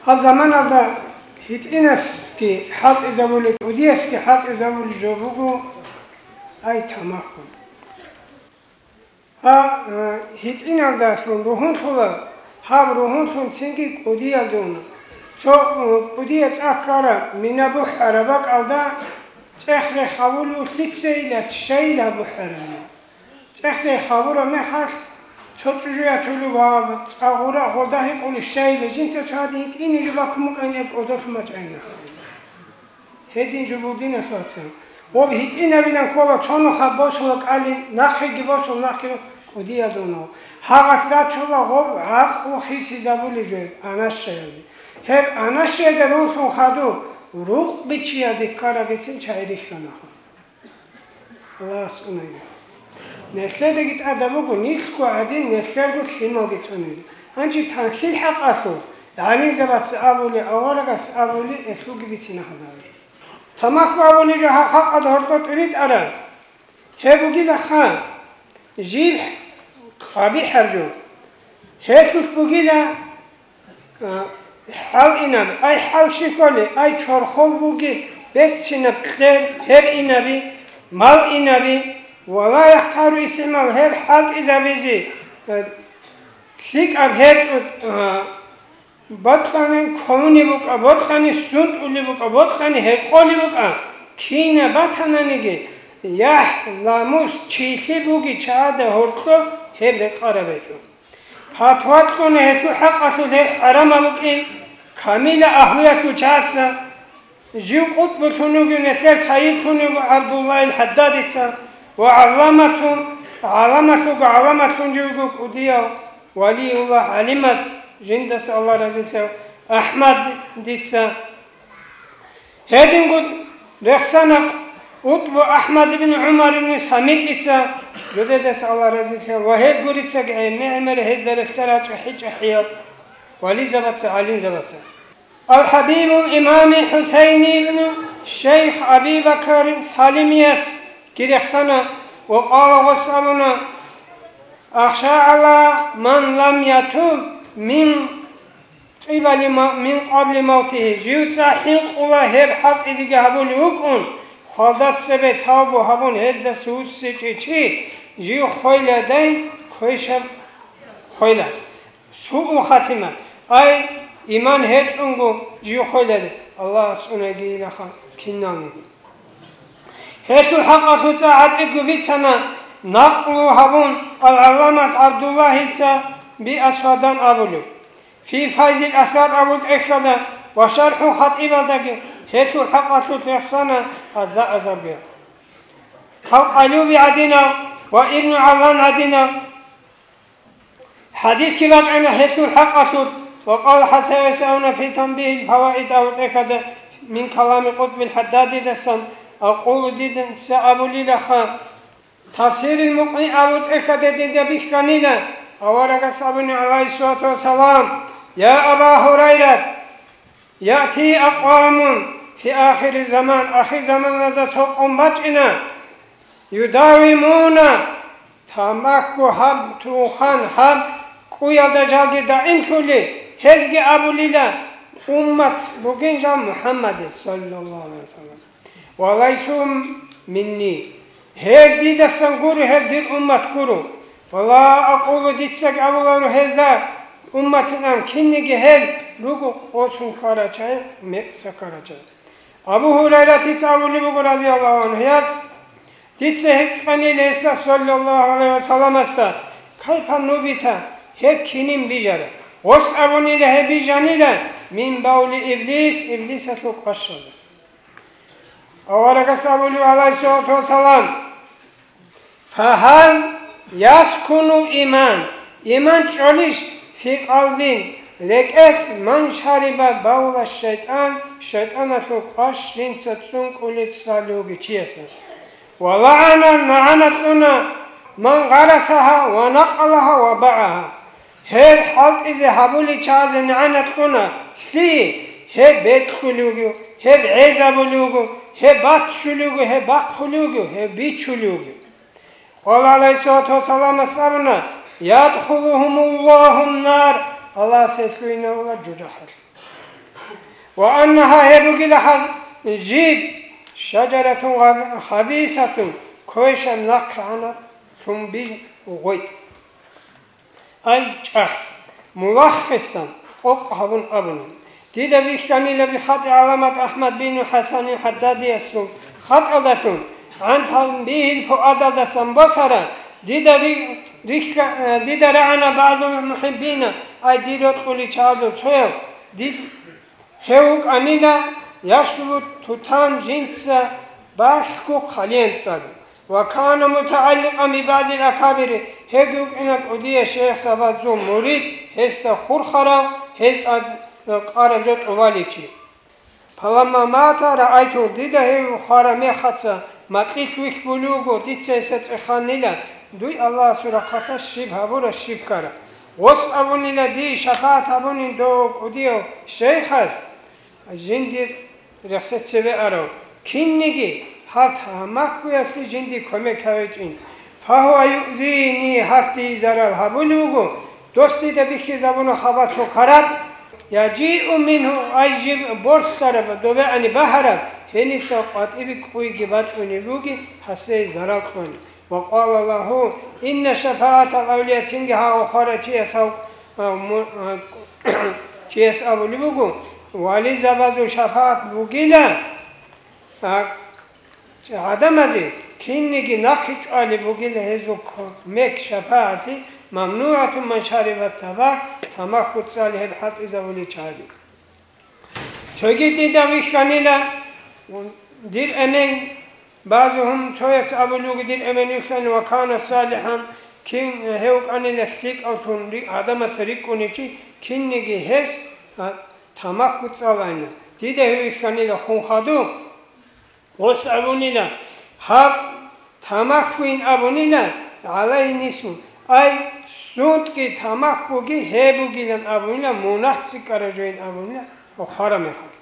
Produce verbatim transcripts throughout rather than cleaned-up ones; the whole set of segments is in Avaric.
Гьаб заманалда гьитӀинасги хӀалтӀизабулеб, кӀудиясги хӀалтӀизабулеб жо буго, ай, тамаху. Гьа, э, гьитӀиналдалъун ругьунлъула, гьаб ругьунлъун цинги кӀудиялда уна. Цо, э, кӀудияв цӀа ккараб мина бухӀараб бакӀалда цӀех рехабулев лъицайила щайила бухӀараб. ЦӀех рехабураб мехалъ, цо чӀужу ятулев ва цӀа гъура гъода гьикъулев щайила, жинца цо гьадин гьитӀинаб жо бакун букӀанин, гьеб кӀодолъун бачӀайин. Гьедин жо бугин, вацал. Гьоб гьитӀинабилан ккола, цо нухалъ босула кӀалин, нахъеги босула, нахъеги кӀудиялда уна. Гьагъалъ рачула гьоб гӀакълу хисизабулеб жо, анашаялде. Гьеб анашаялда ругьунлъун хадуб, рукъ бичиялде ккарабгицин чагӀи рихьана. Аллагьас унаги. Нилъедаги тӀадаб буго, нилъго гӀадин, нилъерго лъималги цӀунизе. Гьанже танхил хӀакъалъулъ, гӀалимзабаца абули, аварагас абули, гьелъулги бицина гьадаб. Тамаху абуни жо гьаб халкъалда гьоркьоб тӀибитӀараб. Гьеб бугила ха, жиб къабихӀаб жо. Гьелъулъ бугила, а, хӀал инаб, ай, хӀал щиколе, ай, чорхол бугеб, берцинаб кьер, гьеб инаби, мал инаби, ва ла яхтару истигӀмал, гьеб хӀалтӀизабизе, а, лъикӀаб гьечӀо, а, Бокьани кколеб букӀа, бокьани сунтӀулеб букӀа, бокьани гьекъолеб букӀа, кинаб батананиги, яхӀ, намус, чилъи буги чагӀада гьоркьоб гьеб рекъараб гьечӀо. Патва кьуна гьелъул хӀакъалъулъ гьеб хӀарамаб букӀин, камила агьлуялъул чагӀаца, жив къутӀбулъун вугев, нилъер сайидлъун вуго ГӀабдуллагьил ХӀаддадица ва гӀалламатун, гӀалламалъулго гӀалламатлъун жив вуго кӀудияв Валиуллагь гӀалимас, жиндаса Аллагь разилъав, АхӀмадица. Гьединго рехсана къутӀбу АхӀмад ибн ГӀумар ибн СамитӀица, жидедаса Аллагь разилъав, ва гьел гурицаги гӀемер-гӀемер гьезда релълъарал чӀахӀи-чӀахӀиял вализабаца, гӀалимзабаца. Ал-ХӀабибул имами ХӀусайни ибн Шейх Аби Бакар Салимиясги рехсана ва къала гъос абуна: «Ахша гӀала ман лам ятуб мин къибали ма-, мин къабли мавтигьи». Жив цӀа хӀинкъула гьеб хӀалтӀизеги гьабулев вукӀун, хвалда цебе тавбу гьабун гьелдаса вуссичӀев чи, жив хвеладай квешаб хвела. Суул хатима, ай, иман гьечӀого жив хвелали, Аллагьас цӀунагийилаха киналниги. Гьелъул хӀакъалъулъ цӀа гӀатӀидго бицана, накълу гьабун, ал-гӀалламат ГӀабдуллагьица би Асвадан абулев. Фи Файзил Асрар абул тӀехьалда ва ШархӀул ХатӀибалдаги гьелъул хӀакъалъулъ рехсана аза-азарго. Кал Къалюби гӀадинав ва Ибну ГӀаллан гӀадинав хӀадисги рачӀана гьелъул хӀакъалъулъ, ва къала ХӀасан гьесауна фи Танбигьил Фаваид абул тӀехьалда мин калами КъутӀбил ХӀаддадидасан, акъулу, дица абулилаха, Тафсирил Мукъни абул тӀехьалда дида бихьанила, аварагас абуни, гӀалайгьиссалату вассалам: «Я Аба Гьурайрат, яъти акъвамун фи ахири заман, ахир заманалда цо къом бачӀина, юдавимуна, тамаху гьаб тухун, гьаб кӀуялда жалги даимлъули, гьезги абулила, уммат бугин жал МухӀаммадил, саллаллагьу гӀалайгьи вассалам. Ва лайсу минни, гьел дидасан гуро, гьел дир уммат гуро. Ва ла акъулу, дицаги абуларо гьезда, умматилан, кинниги гьел руго къосун ккарачай, мекъса ккарачай». Абу Гьурайратица абулеб буго, разияллагьу гӀангьу, гьес, дица гьикъанила гьесда, саллаллагьу гӀалайгьи вассаламасда: «Кайфа нубита, гьеб кинин бижара?» Гъос абунила гьеб бижанила: «Мин бавли Иблис, Иблисалъул квашалдаса». Аварагас абулев, гӀалайгьиссалату вассалам: «Фагьал яскунул иман, иман чӀолищ фи къалбин, рекӀелъ, ман шариба бавла шайтӀан, шайтӀаналъул кваш жинца цӀункӀулеб цӀалуги чиясда? Ва лагӀана, нагӀана кьуна, ман гъарасагьа ва накъалагьа ва багӀагьа». Гьеб хӀалтӀизе гьабулел чагӀазе нагӀана кьуна, лъие, гьеб бекьулев вуго, гьеб гӀезабулев вуго, гьеб баччулев вуго, гьеб бахъулев вуго, гьеб бичулев вуго. Къала гӀалайгьиссалату вассаламас абуна: «Ядхулухумуллагьун нар», Аллагьас гьелъуйнавула жужахӀалъ. Ва аннаха гьеб бугила гьаз жиб шажаратун гъаб-, хабисатун, квешаб нахърагӀанаб лъумбил гъветӀ. Ай, чӀахӀ! Мулаххисан къокъ гьабун абуна: дида бихьанила бихатӀи гӀаламат АхӀмад бин ХӀасанил ХӀаддадиясул хатӀалдалъун, гӀан танбихьил фуадалдасан босара, дида ри-, рихьа-, э, дида рагӀана багӀдул мухӀиббина, ай, дир рокьуличагӀазул цояв, дид-, гьев вукӀанила яшаву тутан жинца балъго хъалиянцӀаго. Ва кана мутагӀалликъан бибагӀзил акабири, гьев вукӀина кӀудияв шейхзабазул мурид, гьесда хурхарав, гьез тӀад къараб жо тӀубаличи. Фаламма мата раайту, дида гьев хвараб мехаца макьилъ вихьулев вуго, дица гьесда цӀеханила, дуй Аллагьасул рахъалъа щиб гьабураб, щиб ккараб. Гъос абунила дие шапагӀат гьабунин дов кӀудияв шейхас, жиндир рехсезе цеве арав, кинниги гьаб тамахьуялъе жиндие кумек гьавичӀин. Фагьува юъзини, гьаб дие зарал гьабулев вуго, дос дида бихьизабуна хабалъ цо каратӀ, яжиу мингьу, ай, жиб борхьараб, добеани багьараб, гьениса къватӀибе кӀуйги бачӀунеб бугеб, гьасие зарал кьвани. Ва къала лагьу, инна шафагӀатал авлия, цинги гьав хварав чияс гьав, а, му-, а, чияс абулеб буго, вализабазул шапагӀат бугила, а, гӀадамазе кинниги нахъе чӀвалеб бугила гьезул кумек, шапагӀатлъи, мамнугӀатун ман шариба табак, тамахьу цӀали гьеб хӀалтӀизабулел чагӀазе. Цоги дида вихьанила, дир эмен, базугьун цояц абулев вуго, дир эмен вихьанила, ва кана салихӀан, кин гьев вукӀанила лъикӀавлъун ри-, гӀадамаца рикӀкӀунев чи, кинниги гьес, а, тамахьу цӀалайна. Дида гьев вихьанила хун хадуб, гъос абунила, гьаб тамахьуин абунила, гӀалайгьи нисфу, ай, сунтӀги тамахьуги гьеб бугилан абунила, мунагь цӀикӀкӀараб жоин абунила, хвараб мехалъ.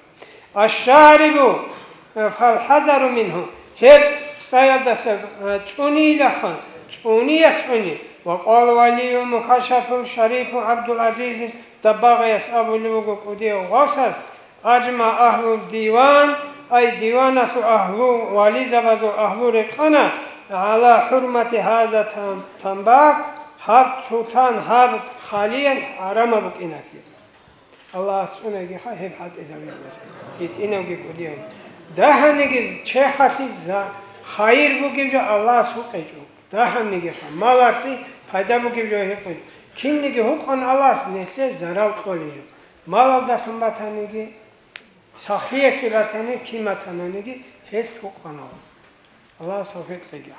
Аш-шарибу, фалхӀазару мингьу, гьеб цӀаялдаса, э, цӀунилаха, цӀуния цӀуни. Ва къала валиюл мукашшафул шарифу ГӀабдул-ГӀазизи Даббагъияс абулеб буго кӀудияв гъавсаз, Ажма агьлул диван, ай, диваналъул агьлу, вализабазул агьлу рекъана, гӀала хӀурмати гьаза там-, тамбак, гьаб тутан, гьаб хъалиян хӀарамаб букӀиналъе. Аллагьас цӀунагиха гьеб хӀалтӀизабиялдаса, гьитӀинавги кӀудияв. Дагьабниги чехалъи за-, хайир бугеб жо Аллагьас гьукъичӀо. Дагьабнигиха, малалъе пайда бугеб жо гьукъичӀо. Кинниги гьукъан Аллагьас, нилъее зарал кьолеб жо. Малалдалъун батаниги, сахлъиялъе батани, кин батананиги, гьелъ гьукъана. Аллагьас тавфикъ кьеги.